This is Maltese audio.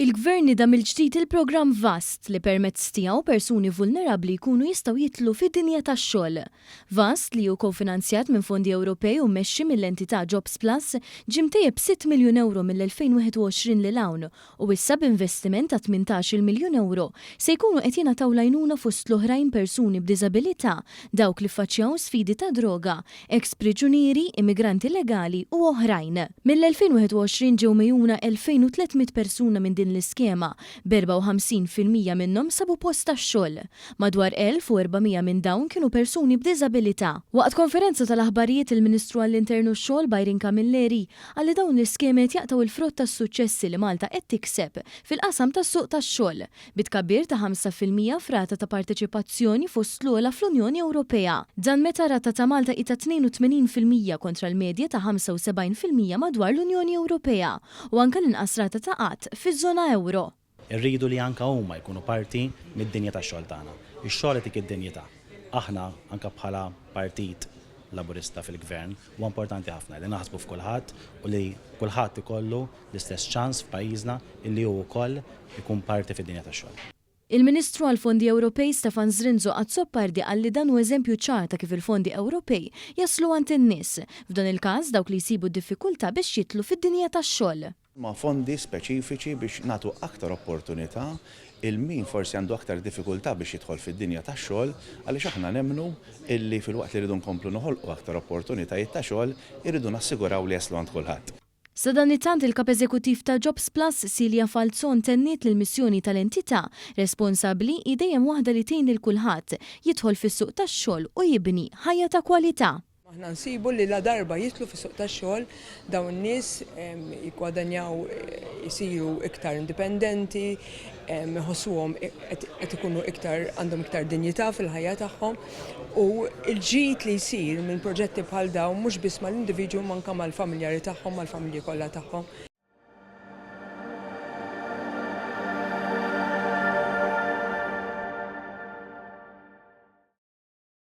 Il-Gvern nieda mill-ġdid il-programm Vast li permezz tiegħu persuni vulnerabbli jkunu jistgħu jidħlu fid-dinja tax-xogħol. Vast, li hu kofinanzjat minn fondi Ewropej u mmexxi mill-entità Jobs Plus, ġie mtejjeb b'sitt miljun ewro mill-2021 lil hawn u issa b'investiment ta' 18-il miljun ewro se jkunu qed jingħataw l-għajnuna fost l-oħrajn persuni b'diżabilità, dawk li ffaċċjaw sfidi ta' droga, eks priġunieri, immigranti illegali u oħrajn. Mill-2021 ġew megħjuna 2,300 persuna minn din l-iskema, b'54% minnhom sabu post tax-xogħol. Madwar 1,400 minn dawn kienu persuni b'diżabilità. Waqt konferenza tal-aħbarijiet il-Ministru għall-Intern u x-Xogħol Byron Camilleri Qal li dawn l-iskemi qed jaqtgħu l-frott tas-suċċessi li Malta qed tikseb fil-qasam tas-suq tax-xogħol, bi tkabbir ta' 5% f'rata ta' parteċipazzjoni fost l-ogħla fl-Unjoni Ewropea. Dan meta r-rata ta' Malta hi ta' 82% kontra l-medja ta' 75% madwar l-Unjoni Ewropea u anke l-inqas rata ta' qgħad fiż-żona ewro. Irridu li anke huma jkunu parti mid-dinja tax-xogħol tagħna. Ix-xogħol itik id-dinjità. Aħna, anke bħala Partit Laburista fil-Gvern, huwa importanti ħafna li naħsbu f'kulħadd u li kulħadd ikollu l-istess ċans f'pajjiżna illi hu wkoll ikun parti fid-dinja tax-xogħol. Il-Ministru għall-Fondi Ewropej Stefan Zrinzo Azzopardi qal li dan hu eżempju ċar ta' kif il-fondi Ewropej jaslu għand in-nies, f'dan il-każ dawk li jsibu diffikultà biex jidħlu fid-dinja tax-xogħol. ma' fondi speċifiċi biex nagħtu aktar opportunità 'il min forsi għandu aktar diffikultà biex jidħol fid-dinja tax-xogħol għaliex aħna nemmnu illi filwaqt li rridu nkomplu noħolqu aktar opportunitajiet ta' xogħol irridu nassiguraw li jaslu għand kulħadd. Sadanittant il-Kap Eżekuttiv ta' Jobs Plus, Celia Falzon tenniet li l-missjoni tal-entità responsabbli hi dejjem waħda li tgħin lil kulħadd jidħol fis-suq tax-xogħol u jibni ħajja ta' kwalità. Aħna nsibu li ladarba jidħlu fis-suq tax-xogħol dawn in-nies jiggwadanjaw isiru iktar indipendenti, iħossuhom qed ikunu iktar għandhom iktar dinjità fil-ħajja tagħhom u l-ġid li jsir minn proġetti bħal dawn mhux biss mal-individwu imma anke mal-familjari tagħhom, mal-familji kollha tagħhom.